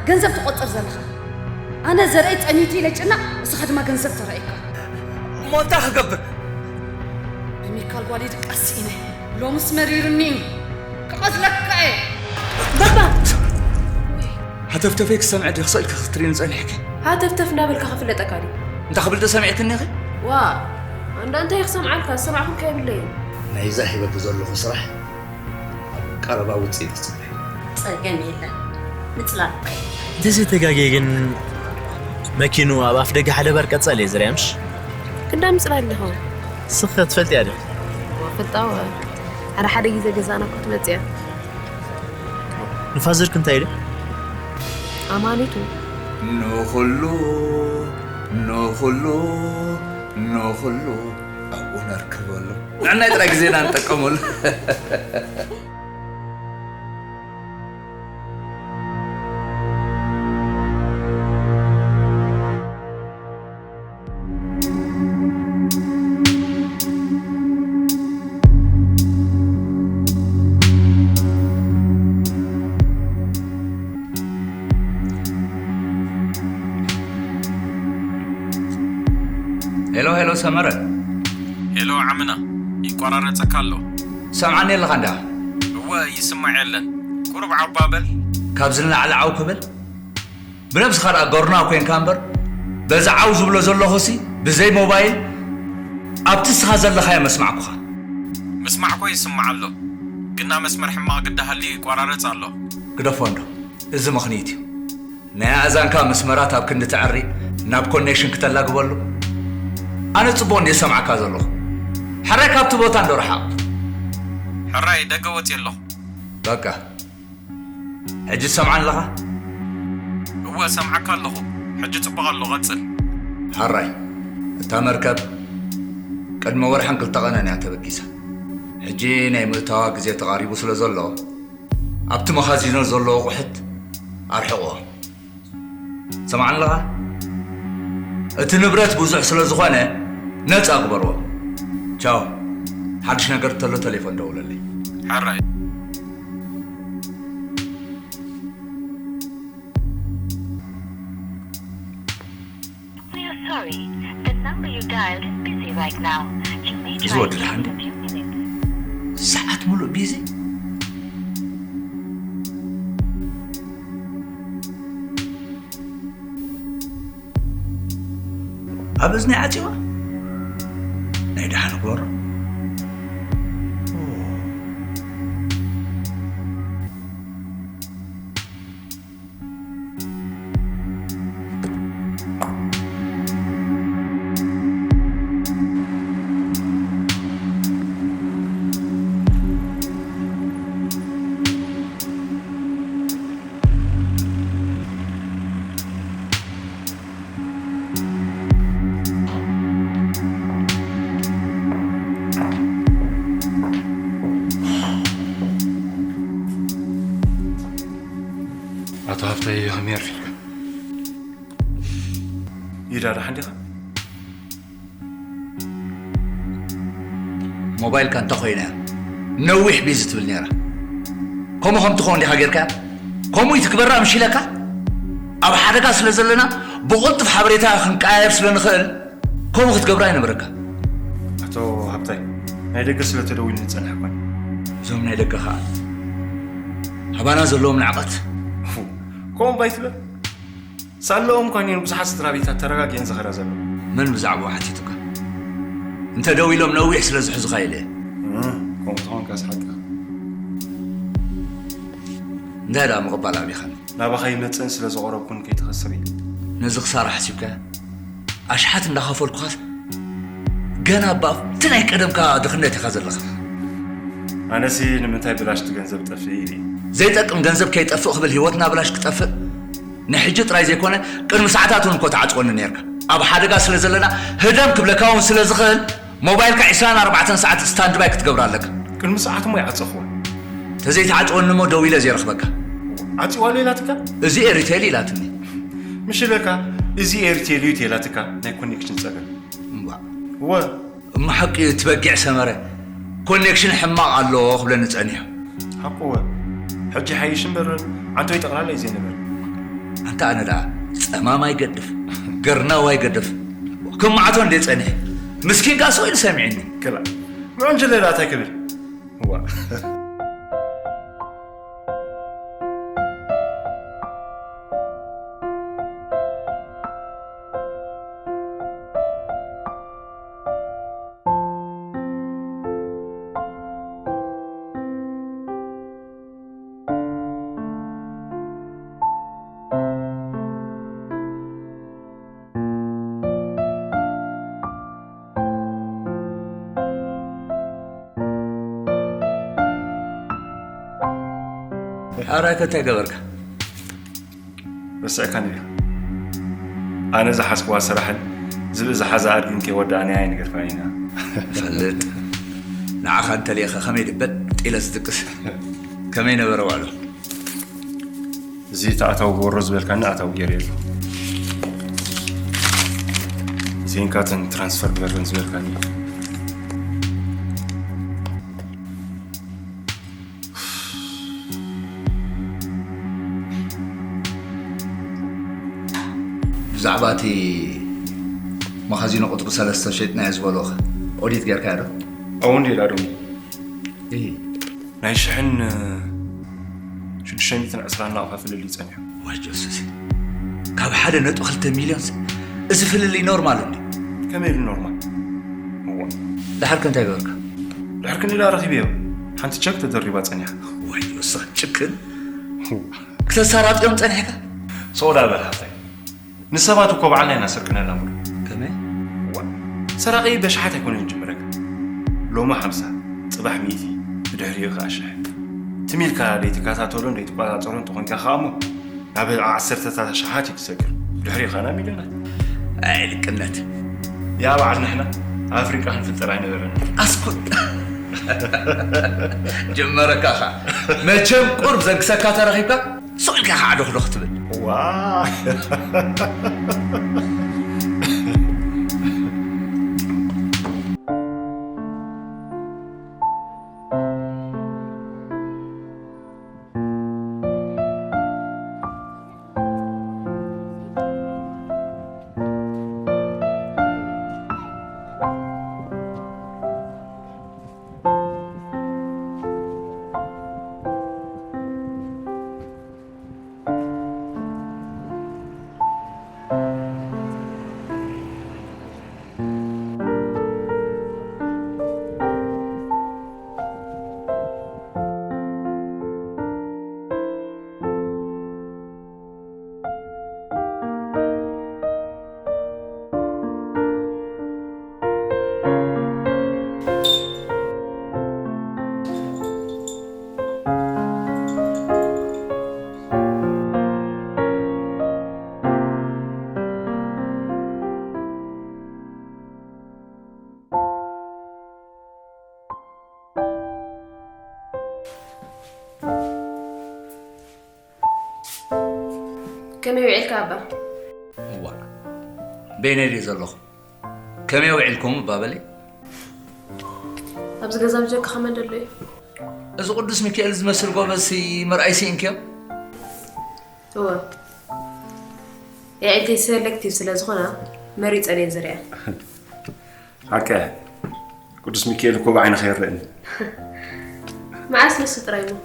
ገንዘብ ትቆጽር ዘለኻ። ኣነ ዘርኢ ጠሚቱ ኢለ ጭና፣ እስኻ ድማ ገንዘብ ተረእካ። እሞ እንታይ ክገብር? ብሚካል ጓል ይድቃስ ኢነ። ሎምስ መሪርኒ እዩ። ክቐትለካ እየ። በባ! ሃተፍተፈይ ክሰምዐ ድየ ክስእልኪ ክትሪኒ ጸኒሕኪ? ሃተፍተፍ እንዳበልካ ክፍለጠካ ድዩ? እንታይ ክብል ዶ ሰሚዕክኒ ኢኺ? ዋ፣ ኣንዳ እንታይ ክሰምዓልካ? ዝሰማዕኩልካ የብለይን። ናይዛ ሂበኪ ዘለኹ ስራሕ ኣብ ቀረባ ውፅኢት ክፅበ። ጸገም የለን። ምጽላል ጥራይ። እንተዘይተጋግየ ግን መኪኑ ኣብ ኣፍ ደገ ሓደ በር ቀጸለ እዩ ዝርያ ምሽ? ክንዳ ምጽላል ኣለኹ። ስኽ ትፈልጥያ ዶ? ወፍጣው ሓደ ሓደ ግዜ ገዛና ክትመጽያ። ንፋዘርክ እንታይ ኢሉ? ኣማኒቱ። ንኹሉ ንኹሉ ንኹሉ ኣብኡ ነርክበሉ። ንዕናይ ጥራይ ግዜና ንጠቀመሉ። ሄሎ፣ ሄሎ፣ ሰመረ። ሄሎ ዓምና፣ ይቆራረጸካ ኣሎ። ሰምዓኒ ኣለኻ እንዳ? እወ፣ ይስማዕ የለን። ቁሩብ ዓው በል። ካብዚ ንላዕሊ ዓው ክብል? ብነብስኻ ደኣ ጎርና ኮይንካ እምበር፣ በዚ ዓው ዝብሎ ዘለኹሲ ብዘይ ሞባይል ኣብቲ እስኻ ዘለኻዮ መስማዕኩኻ። ምስማዕኮ ይስማዕ ኣሎ፣ ግና መስመር ሕማቕ ግዳ ሃልዩ ይቆራረጽ ኣሎ። ግደፎ እንዶ፣ እዚ ምኽንይት እዩ። ናይ ኣእዛንካ መስመራት ኣብ ክንዲ ተዐሪ ናብ ኮኔክሽን ክተላግበሉ። ኣነ ጽቡቕ እንድየ ዝሰምዓካ ዘለኹ። ሕራይ ካብቲ ቦታ እንዶ ረሓቕ። ሕራይ ደገ ወጽየ ኣለኹ። በቃ። ሕጂ ትሰምዓኒ ኣለኻ? እወ፣ እሰምዓካ ኣለኹ። ሕጂ ጽቡቕ ኣሎ፣ ቀጽል። ሕራይ። እታ መርከብ ቅድሚ ወርሕን ክልተ ቀንን እያ ተበጊሳ። ሕጂ ናይ ምእታዋ ግዜ ተቓሪቡ ስለ ዘሎ፣ ኣብቲ መኻዚኖ ዘሎ ኣቑሑት ኣርሕቕዎ። ትሰምዓኒ ኣለኻ? እቲ ንብረት ብዙሕ ስለ ዝኾነ ነጻ ግበርዎ። ቻው። ሓድሽ ነገር እንተሎ ተሌፎን ደውለለይ። ሕራይ። We are sorry. The number you dialed is busy right now. You may እዚ try ወዲ ደሓን ድዩ? In a few minutes. ሰዓት ሙሉእ ቢዚ። ኣብ እዝኒ ዓጺዋ? ናይ ደሓን ጎሮ። ኣቶ ሃብታይ ከመይ ኣርፊድካ? ይዳ ደሓን ዲኻ? ሞባይልካ እንተ ኮይነ ነዊሕ ቢዚ ትብል ነይራ። ከምኡ ከም ትኸውን ዲኻ ጌርካ? ከምኡ ይትግበራ ምሽ ኢለካ? ኣብ ሓደጋ ስለ ዘለና ብቕልጡፍ ሓበሬታ ክንቀያየር ስለ ንኽእል ከምኡ ክትገብራ ኣይነበረካ። ኣቶ ሃብታይ፣ ናይ ደገ ስለ ተደዊሉ ዝጸንሐ ኮን። እዞም ናይ ደገ ኸኣ ኣባና ዘለዎም ንዕቐት። ከምኡ ባይትበል። ሳለኦም እኳ እኒአን ብዙሓት ስድራ ቤታት ተረጋጊአን ዝኸዳ ዘሎ። መን ብዛዕባኡ ሓቲቱካ? እንተ ደው ኢሎም ነዊሕ ስለ ዝሕዙኻ ኢለ። እህ፣ ከምኡ ተኾንካስ ሓቅኻ። እንታይ ደኣ ምቕባል ኣቢኻኒ? ናባኻ ይመጽእን ስለ ዝቐረብኩን ከይትኸስር ኢለ። ነዚ ክሳራ ሓሲብካያ? ኣሽሓት እንዳኸፈልኩኻስ ገና ኣብቲ ናይ ቀደምካ ድኽነት ኢኻ ዘለኻ። ኣነሲ ንምንታይ ብላሽ እቲ ገንዘብ ጠፍእ ኢለ። ዘይጠቅም ገንዘብ ከይጠፍእ ክብል ህይወትና ብላሽ ክጠፍእ? ንሕጂ ጥራይ ዘይኮነ ቅድሚ ሰዓታት እውን እኮ ትዓጽወኒ ነርካ። ኣብ ሓደጋ ስለ ዘለና ህደም ክብለካ እውን ስለ ዝኽእል ሞባይልካ ዕስራን ኣርባዕተን ሰዓት ስታንድባይ ክትገብራ ኣለካ። ቅድሚ ሰዓት እሞ ይዓጸኽዋ። ተዘይትዓጽወኒ እሞ ደው ኢለ ዘይረኽበካ። ዓጺዋሉ ኢላትካ? እዚ ኤሪቴል ኢላትኒ። ምሽ ኢለካ፣ እዚ ኤሪቴል እዩ ተላትካ ናይ ኮኔክሽን ጸገም። እምባእ። እወ። እሞ ሓቂ እዩ፣ እቲ በጊዕ ሰመረ ኮኔክሽን ሕማቕ ኣሎ ክብለኒ ጸኒሑ። ሓቁ እወ። ሕጂ ሓይሽ እምበር ዓንቶይ ጠቕላላ እዩ ዘይነበር። ኣንታ ኣነ ደኣ ጸማም ኣይገድፍ፣ ገርናው ኣይገድፍ። ከም መዓቶ እንደ ጸኒሐ። ምስኪን ከኣ ስቕ ኢሉ ሰሚዕኒ። ክላ። ምዕንጅለ ደኣ እንታይ ክብል? ዋ። ሓራይ ከ እንታይ ገበርካ? ረሲዕካኒ ዲኻ? ኣነ ዝሓዝክዋ ስራሕን ዝብኢ ዝሓዛ ኣድግን ከይወዳእናያ ኣይነገርካኒና። ፈልጥ። ንዓኻ እንተልኢኸ ከመይ ድበጥ ኢለ ዝድቅስ? ከመይ ነበረ ውዕሎ? እዚ ተኣታዊ ጎሮ ዝበልካኒ ኣታዊ ገይረ የለ። እዚንካ እተን ትራንስፈር ግበረን ዝበልካኒ። ብዛዕባ እቲ መኻዚኖ ቁጽሪ ሰለስተ ሸይጥናዮ ዝበልዎ ኦዲት ጌርካዮ ዶ? እውን ሌላ ዶሚ። እይ። ናይ ሽሕን ሽዱሽተ ሚእትን ዕስራን ናቕፋ ፍልልይ ጸኒሑ። ዋይ ጆስስ፣ ካብ ሓደ ነጥቢ ክልተ ሚልዮንስ እዚ ፍልልይ ኖርማል እንዲ? ከመይ ኢሉ ኖርማል? እዋ። ድሓር ከ እንታይ ገበርካ? ድሕር ክንዲ ደኣ ረኺበዮ። ሓንቲ ቸክ ተደሪባ ጸኒሓ። ዋይ ጆስስ ጭክን። ክተሳራጥዮም ጸኒሕካ? ሰው ዳ በል ሃብታይ። ንሰባት እኮ በዓልና ኢና ስርቂ ነላምዶ። ከመይ? ዋ። ሰራቂ በሽሓት ኣይኮነን ዝጅምረካ። ሎሚ ሓምሳ፣ ጽባሕ ሚእቲ፣ ብድሕሪኡ ከኣ ሽሕ። ትም ኢልካ ደይትከታተሎን ደይትቆጻጸሮን ተኾንካ ከኣ እሞ፣ ናብ ዓሰርተታት ኣሽሓት እዩ ትሰግር። ብድሕሪኡ ከኣ ናብ ሚልዮናት። ኣይ ልቅነት። ያ በዓል ንሕና ኣፍሪቃ ክንፍጠር ኣይነበረን። ኣስኩት። ጀመረካ ኸኣ። መቸም ቁርብ ዘግሰካ ተረኺብካ፣ ሱቕ ኢልካ ኸዓ ዶኽዶኽ ትብል። ዋ። ከመይ ውዒልካ ኣባ? እዋ፣ በይነይ ድየ ዘለኹ? ከመይ ውዒልኩም እባ በሊ? ኣብዚ ገዛ ብጀካኻ መን ደሎ እዩ? እዚ ቅዱስ ሚካኤል ዝመስል ጎበዝሲ ምርኣይ ስኢንክዮ? እወ። የዒልተይ ሰለክቲቭ ስለ ዝኾና መሪጸን እየ ዝሪኣ። ሓቂ። ቅዱስ ሚካኤል እኮ ብዓይኒ ከይረአኒ። መዓስ ንሱ ጥራይ እሞ፣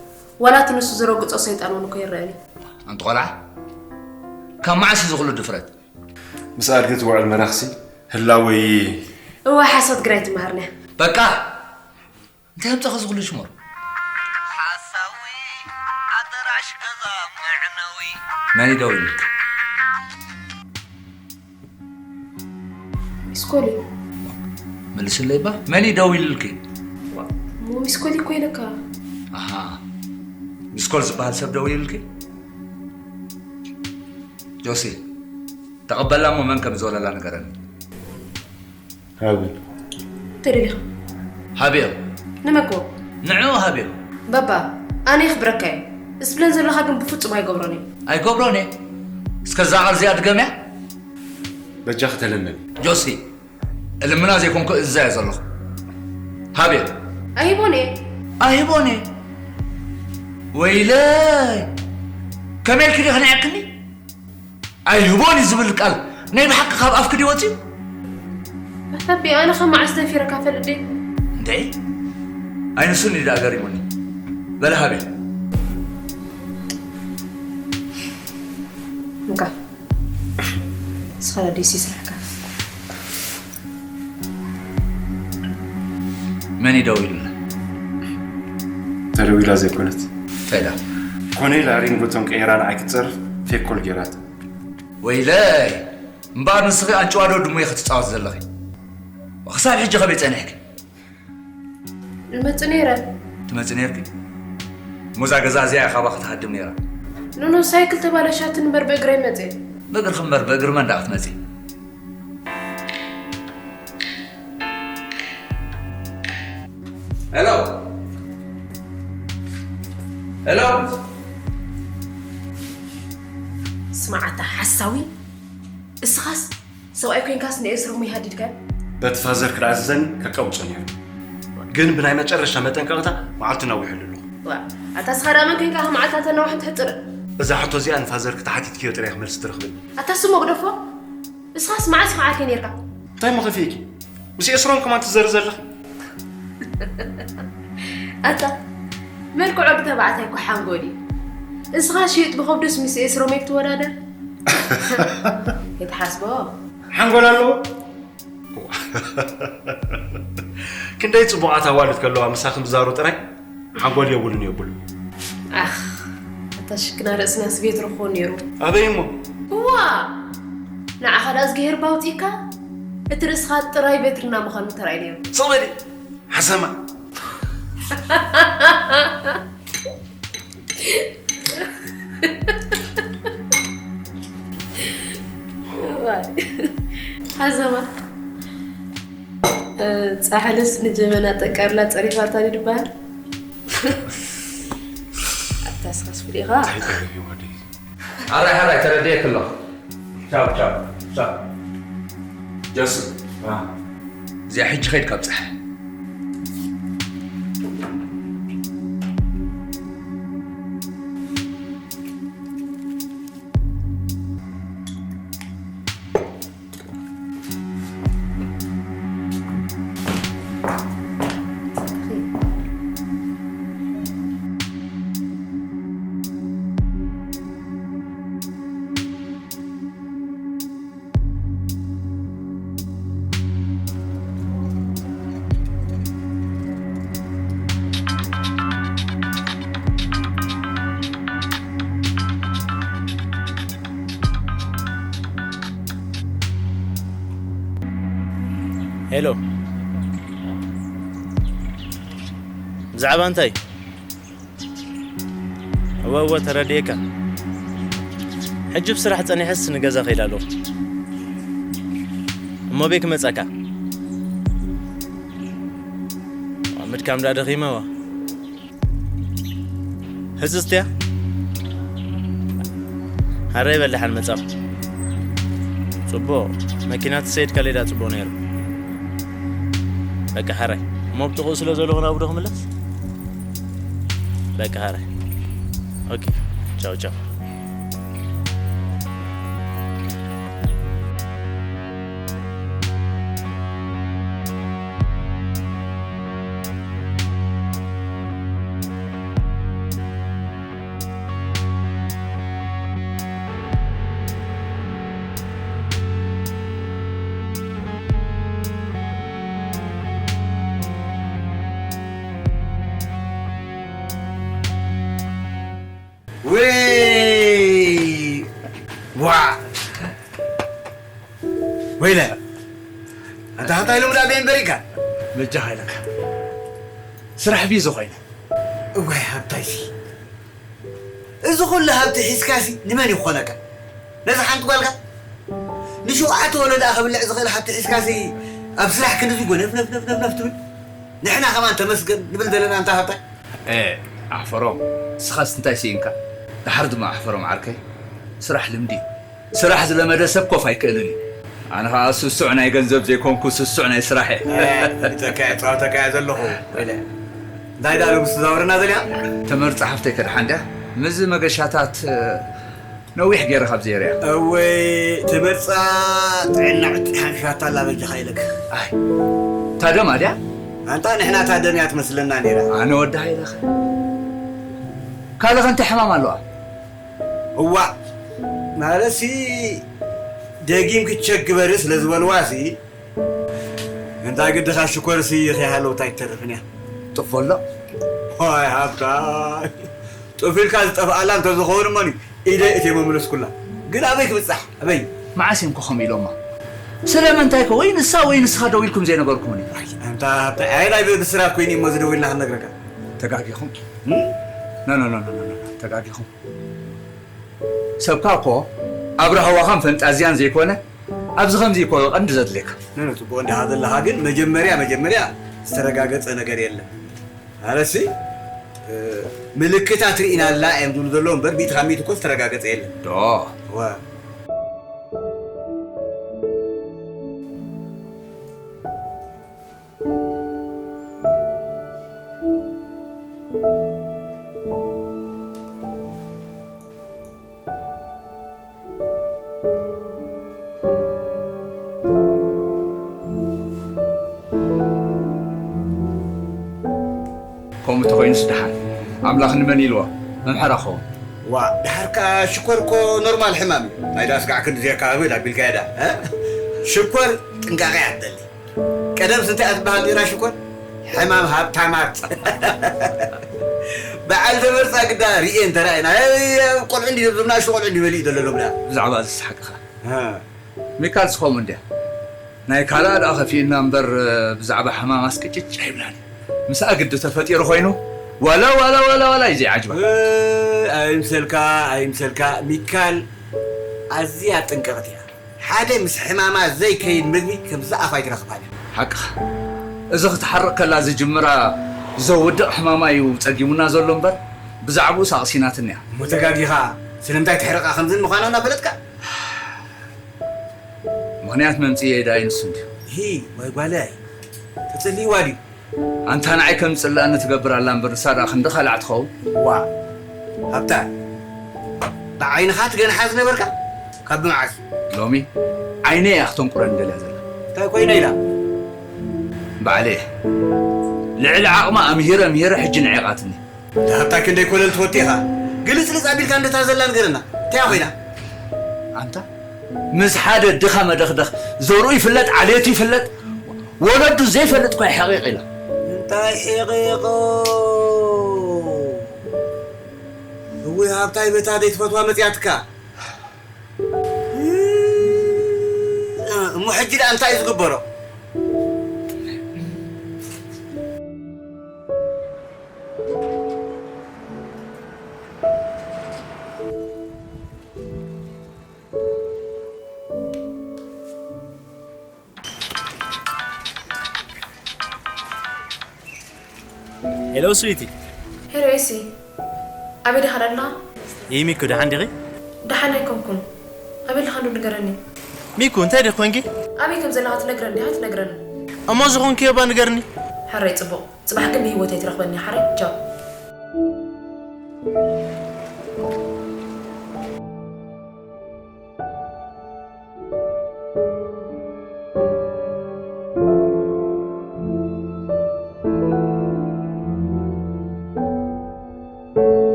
ዋላ እቲ ንሱ ዝረግጾ ሰይጣን እውን እኮ ይረአኒ። ኣንቲ ቆልዓ፣ ካብ መዓስ እዚ ኩሉ ድፍረት? ምስ ኣድጊ ትውዕል መራኽሲ ህላወይ። እወ፣ ሓሶት ግራ ኣይትመሃርና። በቃ! እንታይ ኣምጻኻ እዚ ኩሉ ሽሙር? ሓሳዊ ኣደራሽ ገዛ መዕነዊ። መን እዩ ደዊሉልኪ? ሚስኮል እዩ። መልስለይ እባ፣ መን እዩ ደዊሉልኪ? እሞ ሚስኮል እኮ ኢለካ። ኣሃ፣ ሚስኮል ዝበሃል ሰብ ደዊሉልኪ? ጆሲ፣ ተቐበላ እሞ መን ከም ዝበለላ ንገረኒ። ሃብል። ተደሊኻ። ሃብዮ። ንመግቦ። ንዕኡ ሃብዮ። ባባ፣ ኣነ የኽብረካ እየ። እዚ ትብለን ዘለኻ ግን ብፍጹም ኣይገብሮን እየ። ኣይገብሮን እየ? እስከ እዛ ቃል እዚኣ ድገምያ። በጃኺ ተለመኒ። ጆሲ፣ እልምና ዘይኮንኩ እዝዛዮ ዘለኹ። ሃብዮ። ኣይቦን እየ። ኣይቦን እየ። ወይለይ። ከመይ ኢልኪ ዲኺ ንዒቕክኒ? ኣይህቦን እዩ ዝብል ቃል ናይ ብሓቂ ካብ ኣፍኪ ድዩ ወፂኡ? ኣታቢ ኣነ ከ መዓስ ደፊረካ ፈልጥ ድየ? እንዴ፣ ኣይንሱን እዩ ደኣ ገሪሙኒ። በለ ሃቢ። እንካ፣ ንስኻ ደስ ይስራሕካ። መን እዩ ደዊሉላ? ተደዊላ ዘይኮነት። እንታይ ኢላ? ኮነ ኢላ ሪንጎቶን ቀይራ ንዓይ ክትጸርፍ ፌክ ኮል ገይራታ። ወይለይ! እምበኣር ንስኺ ኣንጭዋ ዶ ድሙ ኢኺ ትጻወቲ ዘለኺ? ክሳብ ሕጂ ከመይ ጸኒሕኪ? ንመጽእ ነይረ። ትመጽእ ነይርኪ? እሞ እዛ ገዛ እዚኣ እያ ካባኺ ትሃድም ነይራ። ኖኖ፣ ሳይክል ተባላሻትኒ እምበር ብእግረይ መጽእ። ብእግርኺ እምበር ብእግሪ መን ደኣ ክትመጺ? ሄሎ፣ ሄሎ። ስማዓታ ሓሳዊ፣ እስኻስ ሰብኣይ ኮይንካስ ንኤስሮም ይሃድድካን? በቲ ፋዘር ክድኣዝዘኒ ከቀውጾ ነይሩ። ግን ብናይ መጨረሻ መጠንቀቕታ መዓልቱ ነዊሑሉ ኣለኹ። ዋ፣ ኣታ እስኻ ደኣ መን ኮይንካ ከም መዓልታ ተናዋሕን ትሕጽርን? እዛ ሕቶ እዚኣ ንፋዘር ክተሓቲትክዮ ጥራይ ክመልስ ትረኽብን። ኣታ ስሞ ግደፎ። እስኻስ መዓስ መዓልከ ነይርካ? እንታይ እሞ ከፊእኪ? ምስ ኤስሮም ከማን ትዘሪ ዘለኺ? ኣታ፣ መልክዖ ብተባዕታይ እኮ ሓንጎል እዩ። እስኻ ሽይጥ ብኸብዱስ ምስ ኤስሮም እየ ክትወዳደር? ከይትሓስቦ። ሓንጎል ኣለዎ? ክንደይ ጽቡቓት ኣዋልድ ከለዋ ምሳኺ ምዛሩ ጥራይ ሓንጎል የብሉን የብሉ። ኣኽ፣ ኣታ ሽክና ርእስናስ ቤትሪ ክኾን ነይሩ። ኣበይ እሞ? እዋ! ንዓኻ ደኣ እዝግሄር ባውጺእካ፣ እቲ ርእስኻ ጥራይ ቤትርና ምዃኑ ተራእዩ ነይሩ። ስቕ በሊ! ሓሰማ! እዋይ። ሓሰማ። እ፣ ጻሕልስ ንጀበና ጠቀርላ ጸሪፋታ ድዩ ድበሃል? ኣታ ስኻስ ፍሊኻ? ኣይተረድእን ወደይ። ሓራይ፣ ሓራይ፣ ተረድኤኪ ኣለኹ። ቻው፣ ቻው፣ ቻው። ጆሲ፣ አ። እዚኣ ሕጂ ኸይድ ካብ ጸሓይ። ሄሎ፣ ብዛዕባ እንታይ? እወ፣ እወ፣ ተረድኤካ። ሕጂ ብስራሕ ጸኒሐስ ንገዛ ከይድ ኣለኹ። እሞ ቤት ክመጸካ። ዋ፣ ምድካም ደኣ ደኺመዋ። ህጽጽትያ? ሃረይ በል ደሓን መጻኹ። ጽቡቕ። መኪና ተሰይድካለይ ደኣ ጽቡቕ ነይሩ። በቃ ሃራይ። እሞ ብጥቕኡ ስለ ዘለኹ ናብኡ ዶ ክምለስ? በቃ ሃራይ። ኦኬ። ቻው ቻው። ወይ ዋ ወይለ ኣንታ ሃብታይ ሎሚ ዳኣ በይን በሪካ በጃኻ ኢለካ ስራሕ ቢዚ ኮይነ። እዋይ ሃብታይሲ፣ እዚ ኩሉ ሃብቲ ሒዝካሲ ንመን ይኾነካ? ነዛ ሓንቲ ጓልካ ንሽውዓተ ወለዳ ክብልዕ ዝኽእል ሃብቲ ሒዝካሲ ኣብ ስራሕ ክንድዚ ጎነፍ ነፍ ነፍ ነፍ ነፍ ትብል? ንሕና ከማን ተመስገን ንብል ዘለና ኣንታ ሃብታይ። ኤ፣ ኣሕፈሮም፣ ንስኻስ እንታይ ስኢንካ? ደሓር ድማ ኣሕፈሮም ዓርከይ፣ ስራሕ ልምዲ እዩ። ስራሕ ዝለመደ ሰብ ኮፍ ኣይክእልን እዩ። ኣነ ኸኣ ስሱዕ ናይ ገንዘብ ዘይኮንኩ ስሱዕ ናይ ስራሕ እየ። እ፣ ተካየ፣ ጸዋተካ እየ ዘለኹ። ወይለ፣ እንታይ ደኣ ሎምስ ትዛወረና ዘልያ? ተመርጻ ሓፍተይ ከድሓን ድያ? ምስዚ መገሻታት፣ እ፣ ነዊሕ ገይረ ካብ ዘይርያ። እወ፣ ተመርጻ ጥዕና ዕጢሓ ምሻታ ኣላ በጃኻ ኢለክ። ኣይ፣ ታደማ ድያ? ኣንታ ንሕና ታደም እያ ትመስለና ነይራ። ኣነ ወዲ ሃይለኸ። ካልኸ እንታይ ሕማም ኣለዋ? እዋ፣ ማለትሲ ደጊም ክትቸክ ግበሪ ስለ ዝበልዋሲ፣ እንታይ ግድኻ ሽኮርሲ ከይሃለውታ ኣይትተርፍን እያ። ጥፎ ኣሎ? ዋይ ሃብታ፣ ጥፊልካ ዝጠፍኣላ እንተዝኸውን እሞኒ፣ ኢደ እቴ መምለስኩላ። ግን ኣበይ ክብጻሕ? ኣበይ? መዓስ እዮም ኮ ከምኡ ኢሎማ? ስለምንታይ ኮ ወይ ንሳ ወይ ንስኻ ደው ኢልኩም ዘይነገርኩምኒ? ኣይ፣ ኣንታ ሃብታ፣ ኣይ ናይ ብስራት ኮይኑ እሞ ዝደውልና ክንነግረካ። ተጋጊኹም። እም? ኖ፣ ኖ፣ ኖ፣ ኖ፣ ኖ፣ ኖ፣ ተጋጊኹም። ሰብካ እኮ ኣብ ራህዋኻን ፈንጣዝያን ዘይኮነ፣ ኣብዚ ከምዚ እኮ ቀንዲ ዘድልየካ። ኖ፣ ኖ፣ ጽቡቕ እንዲኻ ዘለኻ፣ ግን መጀመርያ፣ መጀመርያ ዝተረጋገጸ ነገር የለን። ኣረሲ፣ እ፣ ምልክታት ርኢና ኣላ እዮም ዝብሉ ዘለዉ እምበር፣ ሚእቲ ካብ ሚእቲ እኮ ዝተረጋገጸ የለን። ዶ? እወ። ከምኡ ተኾይኑስ ደሓን። ኣምላኽ ንመን ኢልዎ? መምሐራ ኸውን። ዋ፣ ደሓር ከኣ ሽኮር እኮ ኖርማል ሕማም እዩ። ናይ ዳስጋዕ ክንዲ ዜካ እብል ኣቢልካያ ዳ፣ እ? ሽኮር ጥንቃቐ እያ ትደሊ። ቀደምስ እንታይ እያ ትበሃል ነይራ ሽኮር? ሕማም ሃብታማት። በዓል ተመርጻ ግዳ ርኤን ተራእየን። ኣይ፣ ቆልዑ እንዲ፣ እዞም ንኣሽቱ ቆልዑ እንዲ በሊኡ ዘሎ ሎምዳ። ብዛዕባ እዚ ሰሓቅኻ። እ። ሚካል ዝኸውን እንድያ። ናይ ካልኣ ደኣ ከፊእና እምበር፣ ብዛዕባ ሕማም ኣስቅጭጭ ኣይብላን። ምስኣ ግዲ ተፈጢሩ ኮይኑ፣ ዋላ፣ ዋላ፣ ዋላ፣ ዋላ እዩ ዘይዓጅባ። እ፣ ኣይምሰልካ፣ ኣይምሰልካ። ሚካል ኣዝያ ጥንቅቕቲ እያ። ሓደ ምስ ሕማማ ዘይከይድ ምግቢ ከምዛ ኣፍ ኣይትረኽባን እያ። ሓቅኻ። እዚ ክትሓርቕ ከላ ዝጅምራ ዘውድቕ ሕማማ እዩ ጸጊሙና ዘሎ እምበር፣ ብዛዕባኡ ሳቕሲናትኒ እያ። እሞ ተጋጊኻ፣ ስለምንታይ ትሕርቓ ከምዝን ምዃና እናፈለጥካ? ምኽንያት መምጽኢየይ ደኣ እዩ ንሱ እንድዩ። ሂ፣ ዋይ ጓለይ፣ ተጸሊእዋ ድዩ? ኣንታ ንዓይ ከም ዝጽልኣኒ ትገብር ኣላ እምበር፣ ንሳ ደኣ ክንዲ ኸላዕ ትኸውን። ዋ፣ ሃብታ፣ ብዓይንኻ ትገንሓ ዝነበርካ? ካብ ብመዓስ? ሎሚ ዓይነይ እያ ክተንቁረኒ ደልያ ዘላ። እንታይ ኮይነ ኢላ? ባዕለይ እየ። ልዕሊ ዓቕማ ኣምሂረ፣ ኣምሂረ፣ ሕጂ ንዒቓትኒ። እታ ሃብታ ክንደይ ኮለል ትፈቱ ኢኻ? ግልጽልጽ ኣቢልካ እንደታ ዘላ ንገረና። እንታይ ኮይና? ኣንታ፣ ምስ ሓደ ድኻ መደኽደኽ፣ ዘርኡ ይፍለጥ፣ ዓሌቱ ይፍለጥ፣ ወለዱ ዘይፈልጥ እኳ ይሕቒቕ ኢላ። እንታይ ሒቒቑ? እውይ፣ ሃብታይ በታ ዘይትፈትዋ መጺኣትካ። እሞ ሕጂ ደኣ እንታይ እዩ ዝግበሮ? ሄሎ ስዊቲ። ሄሎ ኤሲ፣ ኣበይ ዲኻ ደለኻ? ይህ ሚኩ ደሓን ዲኺ? ደሓን ኣይኮንኩን። ኣበይ ኣለኻ እንዶ ንገረኒ። ሚኩ፣ እንታይ ዲኺ ኮንኪ? ኣበይ ከም ዘለኻ ትነግረኒ ዲኻ ትነግረኒ? እሞ ዝኾንክዮ እባ ንገርኒ። ሕራይ ጽቡቕ። ጽባሕ ግን ብህይወት ኣይትረኽበኒ ሓራይ። ቻው።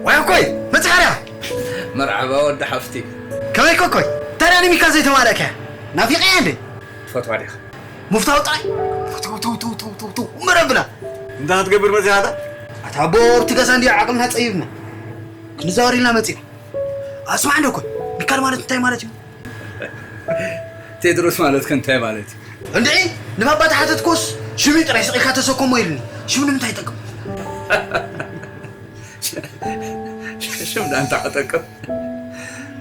ዋይ ኮኮይ፣ መጽሓርያ። መርሓባ ወዲ ሓፍቲ። ከመይ ኮኮይ? ታዲያ ንሚካ ዘይተማለእካያ? ናፊቐያ እንዴ? ትፈትዋ ዲኻ? ምፍታው ጥራይ? ተው፣ ተው፣ ተው፣ ተው፣ ተው፣ ተው፣ እምበር ኣብላ። እንታይ ክትገብር መጺኻ ኣታ? ኣታ ኣቦ፣ ኣብቲ ገዛ እንድዩ ዓቕምና ጸቢብና። ክንዛወር ኢልና መጺና። ኣስማዕ እንዶ ኮይ፣ ሚካል ማለት እንታይ ማለት እዩ? ቴድሮስ ማለት ከ እንታይ ማለት እዩ? እንድዒ፣ ንባባ ተሓተትኮስ፣ ሽሙ ጥራይ ስቕ ኢልካ ተሰከሞ ኢሉኒ። ሽሙ ንምንታይ ይጠቅም? ሽም ዳ እንታይ ክጠቅም?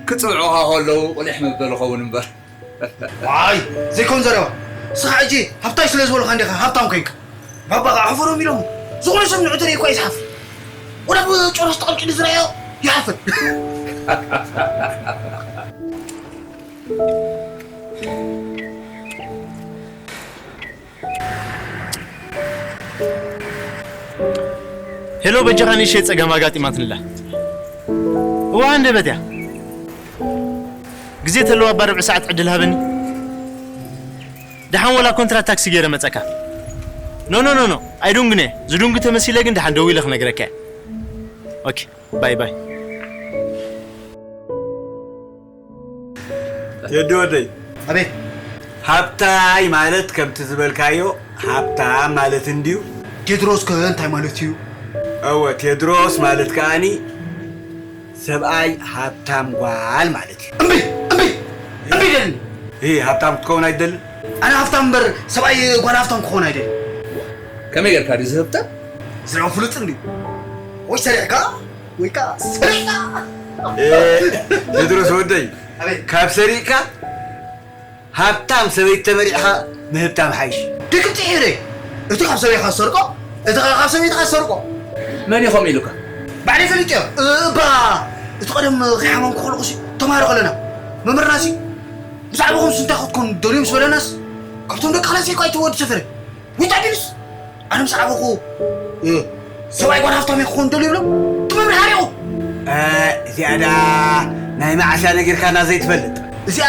ክጽውዑኻ ከለዉ ቁሊሕ መበሊ ኸውን እምበር። ዋይ፣ ዘይኮን ዘረባ። ንስኻ ሕጂ ሃብታይ ስለ ዝበሉኻ እንዲኻ ሃብታም ኮንካ። ባባ ኸዓ ሕፈሮም ኢሎም። ዝኾነ ሰብ ንዑ ተርኢ እኳ እዩ ዝሓፍር። ወላ ብጨረስ ተቐልቂሉ ዝረኣዮ ይሓፍር። ሄሎ፣ በጃኻ ንእሽተይ ጸገም ኣጋጢማትንላ። እዋ፣ ሃንደበት እያ። ግዜ ተለዋ እባ ርብዒ ሰዓት ዕድል ሃበኒ። ደሓን ወላ ኮንትራት ታክሲ ገይረ መጸካ። ኖ፣ ኖ፣ ኖ፣ ኖ። ኣይዱንግን እየ። ዝዱንግ ተመሲለ ግን ደሓን ደዊለ ክነግረካ እየ። ኦኬ፣ ባይ ባይ። ቴዲ ወደይ። ኣቤት። ሃብታይ ማለት ከምቲ ዝበልካዮ ሃብታም ማለት እንድዩ። ቴድሮስ ከ እንታይ ማለት እዩ? እወ፣ ቴድሮስ ማለት ከኣኒ ሰብኣይ ሃብታም ጓል ማለት እዩ። እምቢ፣ እምቢ፣ እምቢ ደልኒ። እ፣ ሃብታም ክትከውን ኣይትደልን? ኣነ ሃብታም እምበር ሰብኣይ ጓል ሃብታም ክኸውን ኣይደልን። ከመይ ጌርካ ድዩ ዝህብታ? ስራው ፍሉጥ እንድዩ። ወይ ሰሪሕካ ወይ ከኣ ሰሪሕካ። እ፣ ቴድሮስ ወደይ፣ ኣቤት። ካብ ሰሪቕካ ሃብታም ሰበይቲ ተመሪዕኻ ምህብታም ሓይሽ። ደቂ ጥሒረ፣ እቲ ካብ ሰበይኻ ዝሰርቆ፣ እቲ ኸኣ ካብ ሰበይትኻ ዝሰርቆ። መን እዩ ከምኡ ኢሉካ? ባዕለይ ፈሊጠዮ። እባ፣ እቲ ቀደም ከይሓመምኩ ከለኹሲ፣ ተማሃሮ ከለና፣ መምህርናሲ፣ ብዛዕባኹም ስንታይ ክትኮኑ ደልዩ ምስ በለናስ፣ ካብቶም ደቂ ክላሰይ እኳ ኣይተወዲ ሰፈረ። ወይ ታዲንስ? ኣነ ምስ ዓበኹ፣ እ፣ ሰብኣይ ጓል ሃብታም ክኾን ደልዩ ይብሎም። እቲ መምህር ሓሪቑ። እ፣ እዚኣ ደኣ ናይ መዓስ እያ ነጊርካና ዘይትፈልጥ? እዚኣ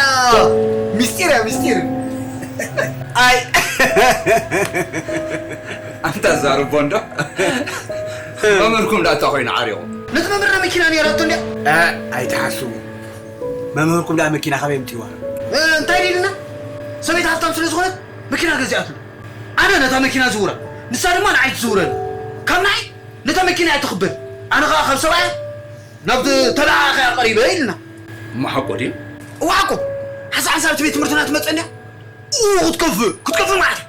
ምስጢር እያ፣ ምስጢር። ኣይ። ኣንታ ዛርቦ እንዶ። መምህርኩም ዳኣ እንታይ ኮይኑ ዓሪቑ? ነቲ መምህርና መኪና ነይራቶ እንድያ። እ፣ ኣይትሓስቡ። መምህርኩም ደኣ መኪና ካበይ ኣምጺእዋ? እ፣ እንታይ ኢልና? ሰበይቲ ሃብታም ስለ ዝኾነት መኪና ገዚኣትሉ። ኣነ ነታ መኪና ዝውራ፣ ንሳ ድማ ንዓይ ትዝውረኒ። ካብ ንዓይ ነታ መኪና እያ ትኽበድ። ኣነ ኸኣ ካብ ሰብኣያ ናብ ተለኣኣኸያ ቀሪበ ኢልና። እሞ ሓቁ ድዩ? እወ ሓቁ። ሓንሳብ ሓንሳብ እቲ ቤት ትምህርትና ትመጽእ እንድያ። ኡ፣ ክትከፍእ፣ ክትከፍእ ማለት እያ።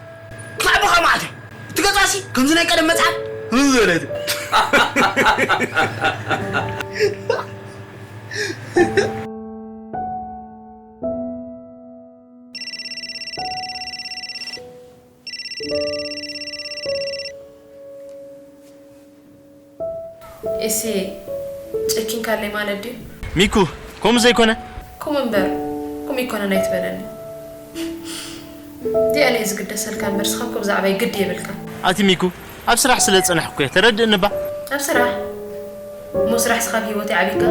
ክትዓቦኻ ማለት እያ። እቲ ገጻሲ ከምዚ ናይ ቀደም መጽሓፍ ዝበለት። ኤሴ፣ ጨኪንካለይ ማለት ድዩ? ሚኩ፣ ከምኡ ዘይኮነ? ከምኡ እምበር፣ ከምኡ ኣይኮነን ኣይትበለኒ። እንታይ ኣነ እየ ዝግደሰልካ እምበር፣ ንስኻ እኮ ብዛዕባይ ግዲ የብልካ። ኣቲ ሚኩ፣ ኣብ ስራሕ ስለ ዝጸናሕኩ እየ፣ ተረድእኒ እባ። ኣብ ስራሕ? እሞ ስራሕስ ካብ ህይወተይ ዓቢካ?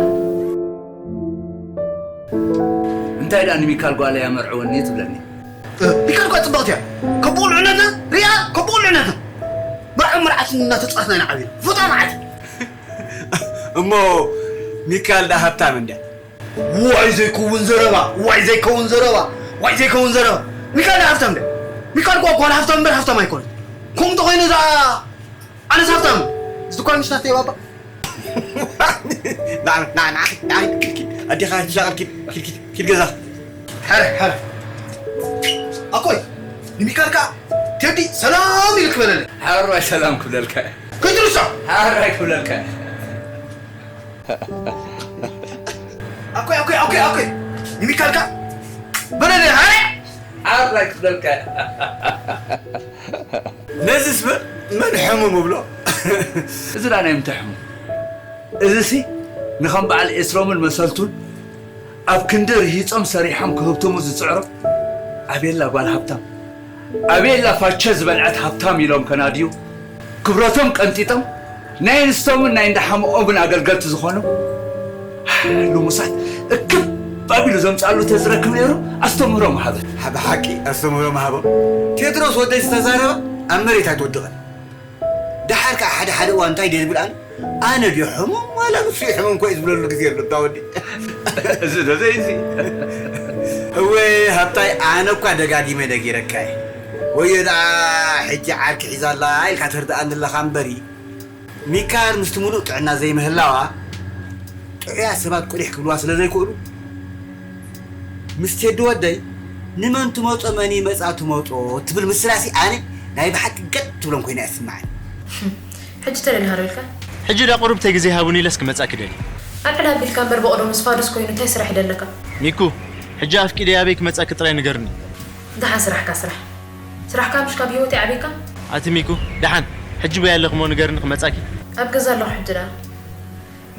እንታይ ደኣ ንሚካል ጓለይ ኣመርዕወኒ ትብለኒ? እ፣ ሚካል እኳ ጽብቕቲ እያ። ካብ ብቑልዕነትና ሪኣ፣ ካብ ብቑልዕነትና። መርዓን መርዓትን እናተጻወትና ኢና ዓቢና። ፎጣ መዓት። እሞ ሚካል ደኣ ሃብታም እንድያ? ዋይ ዘይከውን ዘረባ፣ ዋይ ዘይከውን ዘረባ፣ ዋይ ዘይከውን ዘረባ። ሚካል ደኣ ሃብታም እንድያ? ሚካል እኳ ጓል ሃብታም እምበር ሃብታም ኣይኮነት። ከምኡ እንተኾይኑ እዛ ኣነስ ሃብታም። እዚ እኳ ምሽ ናተይ ባባ። ና፣ ና፣ ና፣ ና፣ ኪድ፣ ኪድ፣ ኪድ። ኣዴኻ ሂሻ ኪድ፣ ኪድ፣ ኪድ፣ ኪድ ገዛ። ሓረ፣ ሓረ። ኣኮይ፣ ንሚካል ከኣ ቴዲ ሰላም ኢልክ በለለይ። ሓራይ ሰላም ክብለልካ። ከይትርሳ። ሓራይ ክብለልካ። ኣኮይ፣ ኣኮይ፣ ኣኮይ፣ ኣኮይ። ንሚካል ከኣ በለለይ፣ ሓረ። ሓራይ ክብለልካ። ነዚስ መ-፣ መን ሕሙም እብሎ? እዚ ደኣ ናይ ምንታይ ሕሙም? እዚሲ ንኸም በዓል ኤስሮምን መሰልቱን ኣብ ክንዲ ርሂጾም ሰሪሖም ክህብትሙ ዝጽዕሩ፣ ኣቤላ ጓል ሃብታም፣ ኣቤላ ፋቸ ዝበልዐት ሃብታም ኢሎም ከናድዩ፣ ክብረቶም ቀንጢጦም፣ ናይ ኣንስቶምን ናይ እንዳ ሓሙኦምን ኣገልገልቲ ዝኾኑ ልሙሳት እክብ ኣቢሉ ዘምጽኣሉ ተዝረክብ ነይሩ፣ ኣስተምህሮ ምሃበ። ብሓቂ ኣስተምህሮ ምሃቦ። ቴድሮስ ወደይ ዝተዛረባ ኣብ መሬት ኣይትወድቕን። ደሓር ከኣ ሓደ ሓደ እዋን እንታይ ድየ ዝብል ኣነ? ኣነ ድየ ሕሙም ዋላ ንሱ እዩ ሕሙም ኮይ ዝብለሉ ግዜ ኣሎ፣ እታ ወዲ። እዚ ዶ ዘይዚ? እወ፣ ሃብታይ፣ ኣነ እኳ ደጋጊመ ነጊረካ እየ። ወዮ ደኣ ሕጂ ዓርኪ ሒዛ ኣላ ኢልካ ተርድኣኒ ኣለኻ እምበሪ። ሚካል ምስቲ ምሉእ ጥዕና ዘይምህላዋ፣ ጥዑያት ሰባት ቁሊሕ ክብልዋ ስለ ዘይክእሉ፣ ምስ ቴዲ ወደይ፣ "ንመን ትመጾ፣ መን ይመጻ ትመጾ" ትብል ምስላሲ ኣነ ናይ ብሓቂ ገጥ ትብሎም ኮይና እያ ትስምዓኒ። ሕጂ ተደሊኻ ዶ ኢልካ? ሕጂ ዳ ቁሩብ ተይ ግዜ ሃቡኒ ኢለስ ክመጻኪ ደልየ። ኣልዕል ኣቢልካ እምበር ብቕደም ምስ ፋዱስ ኮይኑ እንታይ ስራሕ ይደለካ? ሚኩ፣ ሕጂ ኣፍቂደ ኣበይ ክመጻኪ ጥራይ ንገርኒ። ደሓን ስራሕካ ስራሕ። ስራሕካ ምሽ ካብ ህይወተይ ዓቢካ? ኣቲ ሚኩ፣ ደሓን፣ ሕጂ በይ ኣለኺ እሞ ንገርኒ ክመጻኪ። ኣብ ገዛ ኣለኹ ሕጂ ደኣ።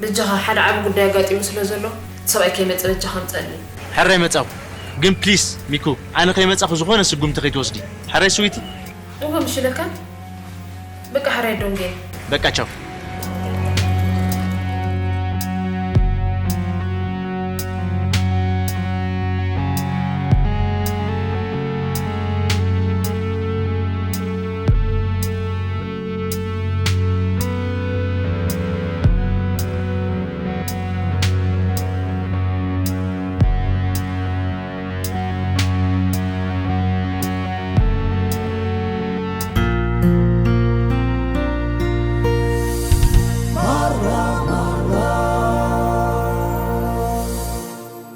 በጃኻ፣ ሓደ ዓቢ ጉዳይ ኣጋጢሙ ስለ ዘሎ፣ እቲ ሰብኣይ ከይመጽእ በጃኻ ምጸኣለይ። ሕራይ መጻኹ። ግን ፕሊስ፣ ሚኩ፣ ኣነ ከይመጻኹ ዝኾነ ስጉምቲ ከይትወስዲ። ሕራይ ስዊቲ? እወ፣ ምሽ ኢለካ። በቃ ሕራይ ዶንጌ። በቃ ቻው።